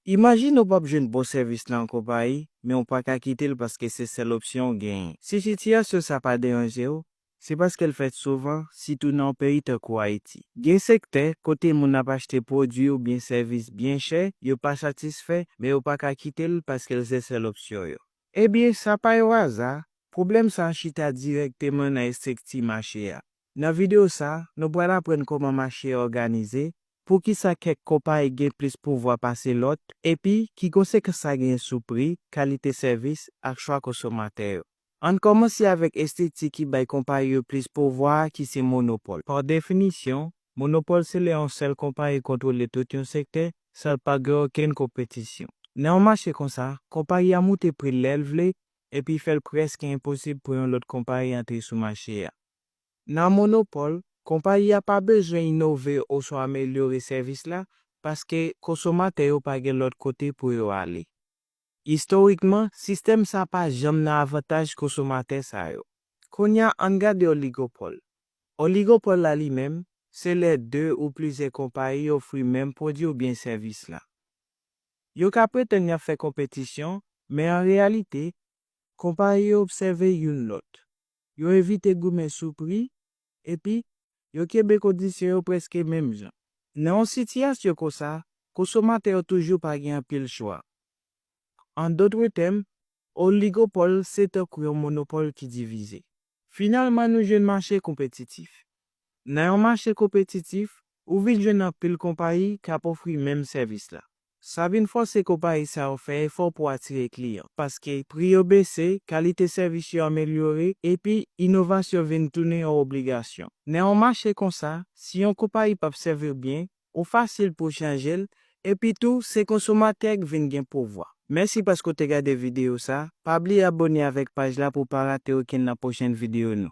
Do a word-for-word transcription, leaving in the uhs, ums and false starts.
Imajine w p ap jwenn bon sèvis nan yon konpayi, men w pa ka kite l paske se sèl opsyon w genyen. Si sitiyasyon sa pa deranje w, se paske l fèt souvan, sitou nan yon peyi tankou Ayiti. Gen sektè kote moun ap achte pwodui oubyen sèvis byen chè, yo pa satisfè, men yo pa ka kite l paske l se sèl opsyon yo. Ebyen, sa pa yon aza, pwoblèm sa a chita dirèkteman nan estrikti mache a. Nan videyo sa a, nou pral aprann kòman mache a òganize, poukisa kèk konpayi gen plis pouvwa pase lòt, epi ki konsekans sa genyen sou pri, kalite sèvis, ak chwa konsomatè yo. Ann kòmanse avèk estrikti ki bay konpayi yo plis pouvwa a, ki se monopòl. Pa definisyon, monopòl se lè yon sèl konpayi kontwole tout yon sektè san l pa gen okenn konpetisyon. Nan yon mache konsa, konpayi a moute pri l lè l vle, epi fè l prèske enposib pou yon lòt konpayi antre sou mache a. Nan monopòl, konpayi a pa bezwen inove oswa amelyore sèvis la, paske konsomatè yo pa gen lòt kote pou yo ale. Istorikman, sistèm sa pa janm nan avantaj konsomatè sa yo. Kounye a, ann gade oligopòl. Oligopòl la li menm, se lè de ou plizyè konpayi ofri menm pwodui oubyen sèvis la. Yo ka pretann y ap fè konpetisyon, men an reyalite, konpayi yo obsève youn lòt. Yo evite goumen sou pri, epi yo kenbe kondisyon yo prèske menm jan. Nan yon sitiyasyon konsa, konsomatè yo toujou pa gen anpil chwa. An dòt tèm, oligopòl se tankou yon monopòl ki divize. Finalman, nou jwenn mache konpetitif. Nan yon mache konpetitif, ou vin jwenn anpil konpayi k ap ofri menm sèvis la. Sa vin fòse konpayi sa yo fè efò pou atire kliyan, paske pri yo bese, kalite sèvis yo amelyore, epi inovasyon vin tounen yon obligasyon. Nan yon mache konsa, si yon konpayi p ap sèvi w byen, ou fasil pou w chanje l, epi tou, se konsomatè k vin gen pouvwa. Mèsi paske w te gade videyo sa, pa bliye abòne avèk paj la pou w pa rate okenn nan pwochèn videyo nou.